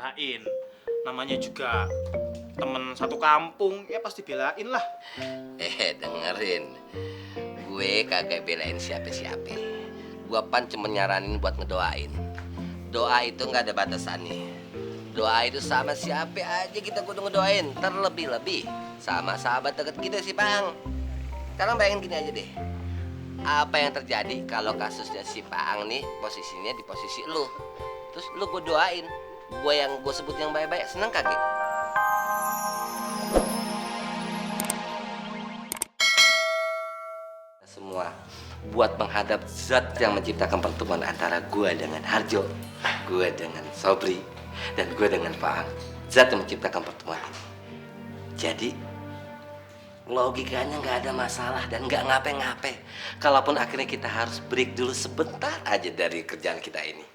belain. Namanya juga temen satu kampung, ya pasti belain lah. Dengerin. Gue kagak belain siapa-siapa. Gue pan cuma nyaranin buat ngedoain. Doa itu nggak ada batasannya. Doa itu sama siapa aja kita kudu ngedoain. Terlebih-lebih sama sahabat deket kita sih, Pang. Sekarang bayangin gini aja deh. Apa yang terjadi kalau kasusnya si Paang nih posisinya di posisi lu. Terus lu gue doain. Gue sebut yang baik-baik, seneng kagak? Semua buat menghadap zat yang menciptakan pertemuan antara gue dengan Harjo, gue dengan Sobri, dan gue dengan Paang. Zat yang menciptakan pertemuan ini. Jadi logikanya nggak ada masalah dan nggak ngape-ngape. Kalaupun akhirnya kita harus break dulu sebentar aja dari kerjaan kita ini.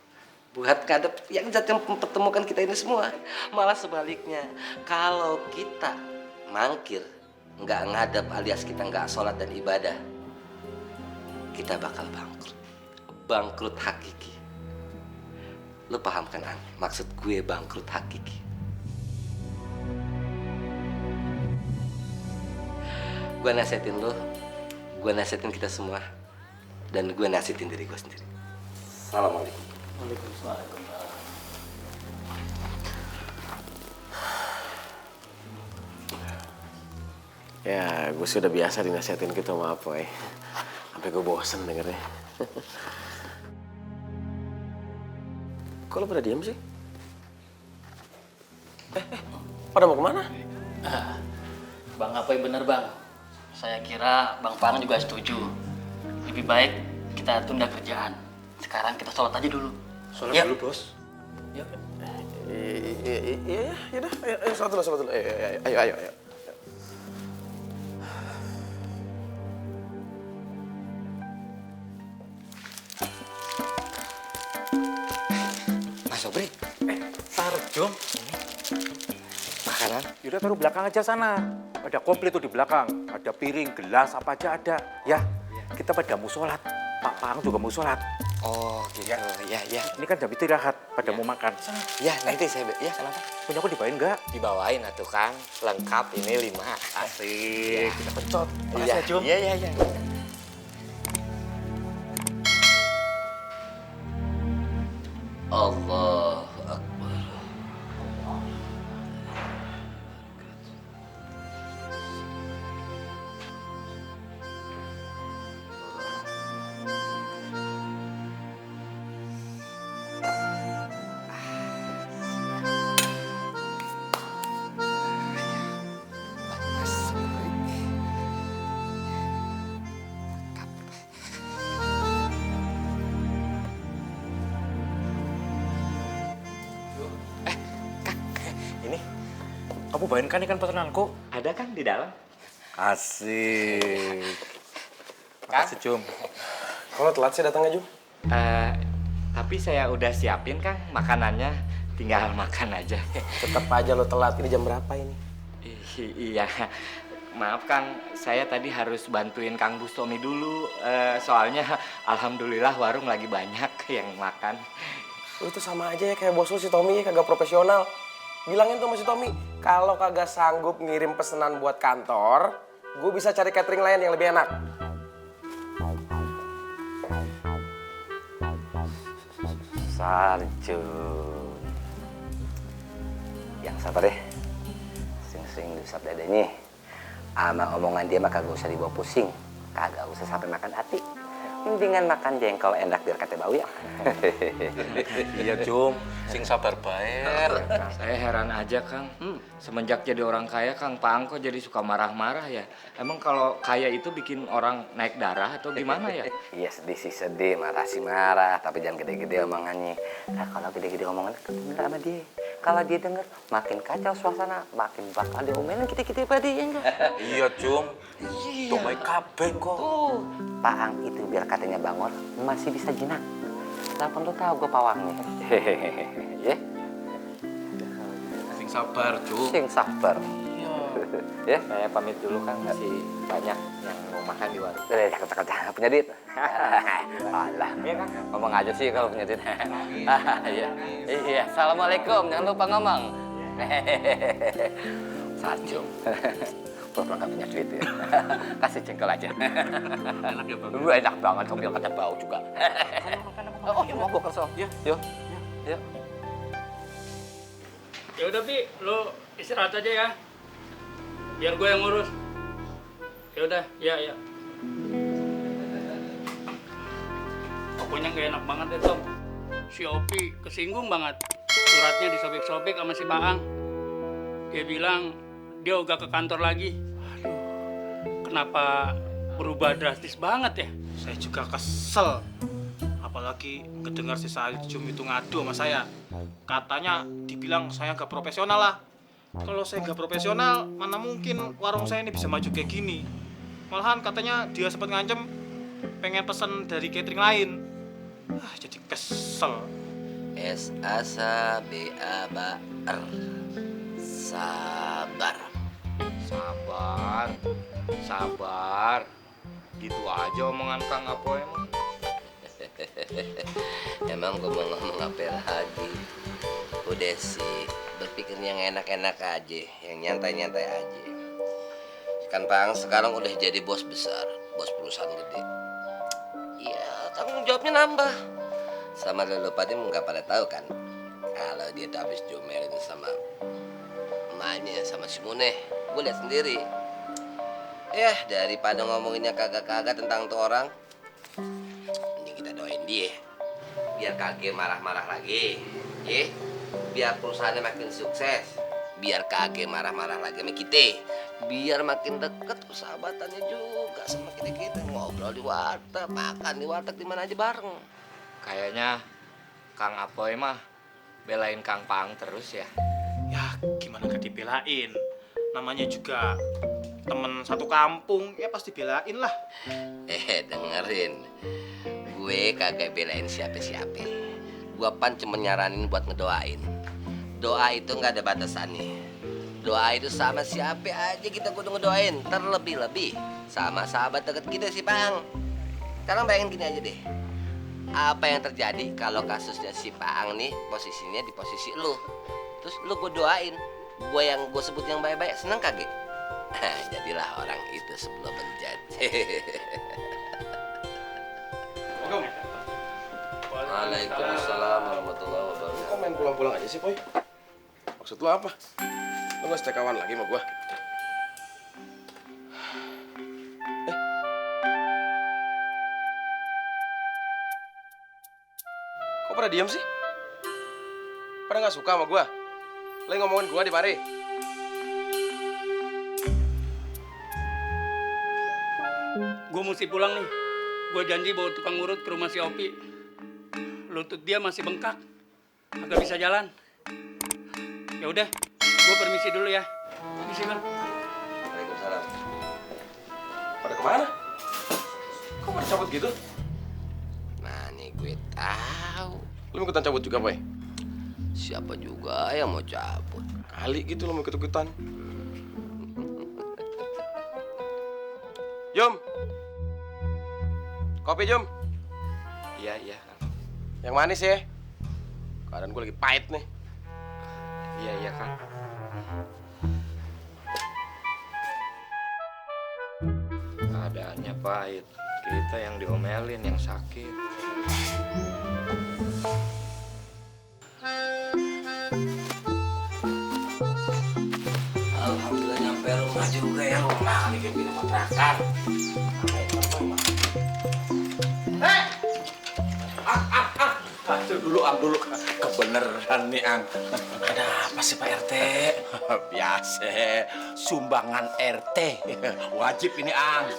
Buat ngadep yang zat yang mempertemukan kita ini semua. Malah sebaliknya, kalau kita mangkir, nggak ngadep alias kita nggak sholat dan ibadah, kita bakal bangkrut. Bangkrut hakiki. Lu paham kan, Ang? Maksud gue bangkrut hakiki. Gue nasihatin lu, gue nasihatin kita semua, dan gue nasihatin diri gue sendiri. Assalamualaikum. Waalaikumsalam. Ya, gue sudah biasa dinasihatin gitu sama Apoy. Sampai gue bosen dengernya. Kok lo pada diem sih? Pada mau kemana? Bang Apoy bener bang. Saya kira Bang Paang juga setuju. Lebih baik kita tunda kerjaan. Sekarang kita sholat aja dulu. Sholat dulu, Bos. Yuk. Iya, yaudah. Ayo, sholat dulu. Ayo. Mas Sobri, Taruh, Jom. makanan? Yaudah taruh belakang aja sana. Ada komplit tuh di belakang. Ada piring, gelas, apa aja ada. Ya, kita pada mau sholat. Pak Paang juga mau sholat. Oh gitu, ya. Ini kan jam istirahat, pada mau makan. Sana. Ya nanti saya, ya kenapa? Punya aku dibawain nggak? Dibawain atuh Kang, lengkap ini 5. Asik, kita pencot. Iya, Makasih ya, Jom. iya. Allahu Akbar. Ini, kamu bawain kan ikan pesananku? Ada kan di dalam? Asik. Makasih, Jom. Kalau telat sih datangnya, Jum. Tapi saya udah siapin Kang makanannya, tinggal makan aja. Tetap aja lo telat. Ini jam berapa ini? Iya, maaf Kang, saya tadi harus bantuin Kang Bustomi dulu. Soalnya alhamdulillah warung lagi banyak yang makan. Lu itu sama aja ya kayak bos lu si Tommy, kagak profesional. Bilangin tuh sama si Tommy, kalau kagak sanggup ngirim pesanan buat kantor, gue bisa cari catering lain yang lebih enak. Sarjun. Yang sabar deh. Sing-sing diusap dadanya. Ama omongan dia mah kagak usah dibawa pusing. Kagak usah sampai makan hati. Mendingan makan jengkol enak biar kata bau ya. Iya, Jom. Sing sabar bae. Saya heran aja Kang, semenjak jadi orang kaya Kang Paang kok jadi suka marah-marah ya? Emang kalau kaya itu bikin orang naik darah atau gimana ya? Iya sedih sih sedih, marah sih marah. Tapi jangan gede-gede omongannya. Nah kalau gede-gede omongannya ketemu sama dia. Kalau dia denger makin kacau suasana, makin bakal diomelin kita-kita pada ya enggak? Iya, Jom. Tuh main kabeh kok. Tuh, Paang itu biar katanya bangor masih bisa jinak. Telepon lu tahu gue pawangnya. Hehehe, ya. Sing sabar, Jom. Sing sabar. Ya, saya pamit dulu Kang, masih banyak yang mau mau makan di warung. Cakep, punya duit? Alah, ngomong aja sih kalau punya duit. Iya, assalamualaikum, jangan lupa ngomong. Sajum. Pura-pura nggak punya duit ya. Kasih jengkol aja. Enak ya, Bang? Enak banget, sambil kata bau juga. Oh, ya mau gue kesel. Yuk. Ya udah, Pi, lu istirahat aja ya. Biar gue yang ngurus. Ya udah, ya. Pokoknya gak enak banget ya, Tom. Si Opi kesinggung banget. Suratnya disobek-sobek sama si Baang. Dia bilang dia udah ke kantor lagi. Aduh, kenapa berubah drastis banget ya? Saya juga kesel. Apalagi ngedengar si Saljum itu ngadu sama saya. Katanya dibilang saya nggak profesional lah. Kalau saya nggak profesional, mana mungkin warung saya ini bisa maju kayak gini. Malahan katanya dia sempat ngancem pengen pesan dari catering lain. Jadi kesel. S-A-S-A-B-A-B-A-R. Sabar. Sabar. Gitu aja omongan Kang Apoy emang. Emang gue mau ngomong apa lagi? Udah sih, berpikir yang enak-enak aja, yang nyantai-nyantai aja. Kan Bang sekarang udah jadi bos besar, bos perusahaan gede. Iya, tanggung jawabnya nambah. Sama lo pada nggak pada tahu kan? Kalau dia tuh habis diomelin sama emaknya, sama si Muneh. Gue lihat sendiri. Daripada ngomonginnya kagak-kagak tentang tuh orang, ini kita doain dia. Biar kagak marah-marah lagi. Biar perusahaannya makin sukses. Biar kagak marah-marah lagi sama kita. Biar makin deket persahabatannya juga sama kita ngobrol di warteg, makan di warteg di mana aja bareng. Kayaknya Kang Apoy mah belain Kang Paang terus ya. Ya gimana gak dibelain. Namanya juga temen satu kampung, ya pasti belain lah. Dengerin. Gue kagak belain siapa-siapa. Gue cuma nyaranin buat ngedoain. Doa itu nggak ada batasannya. Doa itu sama siapa aja kita kudu ngedoain. Terlebih-lebih sama sahabat deket kita si Paang. Sekarang bayangin gini aja deh. Apa yang terjadi kalau kasusnya si Paang nih posisinya di posisi lu. Terus lu gue doain. Gue yang gue sebut yang baik-baik, seneng kagak? Jadilah orang itu sebelum menjadi. Waalaikumsalam warahmatullahi wabarakatuh. Kok main pulang-pulang aja sih, Boy? Maksud lu apa? Lu gak setia kawan lagi sama gua? Kok pada diem sih? Pada gak suka sama gua? Lagi ngomongin gua di mari. Gue mesti pulang nih. Gue janji bawa tukang urut ke rumah si Opi. Lutut dia masih bengkak, agak bisa jalan. Ya udah, gue permisi dulu ya. Permisi, Bang. Waalaikumsalam. Pada kemana? Kok pada cabut gitu? Nah nih gue tahu. Lu mau ikutan cabut juga, Boy? Siapa juga yang mau cabut? Kali gitu lu mau ikut-ikutan. Jom. Kopi, Jom. Iya. Yang manis ya. Keadaan gue lagi pahit nih. Iya Kang. Keadaannya pahit. Kita yang diomelin, yang sakit. Alhamdulillah nyampe rumah juga ya. Rumah nih kayak gini kontrakan. Dulu kebeneran nih Ang. Ada apa sih Pak RT? Biasa, sumbangan RT wajib ini Ang.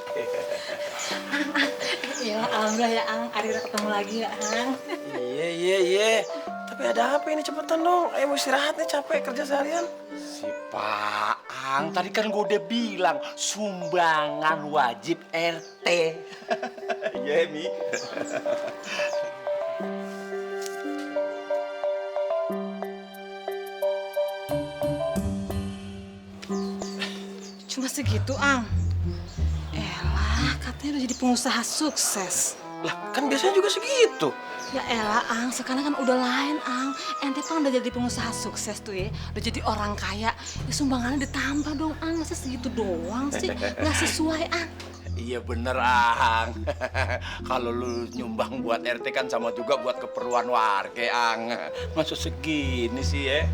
Ya alhamdulillah ya Ang, akhirnya ketemu lagi ya Ang. Iya. Tapi ada apa ini, cepetan dong. Ayo mau istirahat nih, capek kerja seharian. Si Pak Ang, tadi kan gue udah bilang sumbangan wajib RT. Iya Mi. Cuma segitu Ang. Elah, Ente udah jadi pengusaha sukses. Lah, kan biasanya juga segitu. Ya elah, Ang. Sekarang kan udah lain, Ang. Ente kan udah jadi pengusaha sukses tuh ya. Udah jadi orang kaya. Ya sumbangannya ditambah dong, Ang. Masa segitu doang sih? Nggak sesuai, Ang. Iya bener, Ang. Kalau lu nyumbang buat RT kan sama juga buat keperluan warga, Ang. Masa segini sih ya?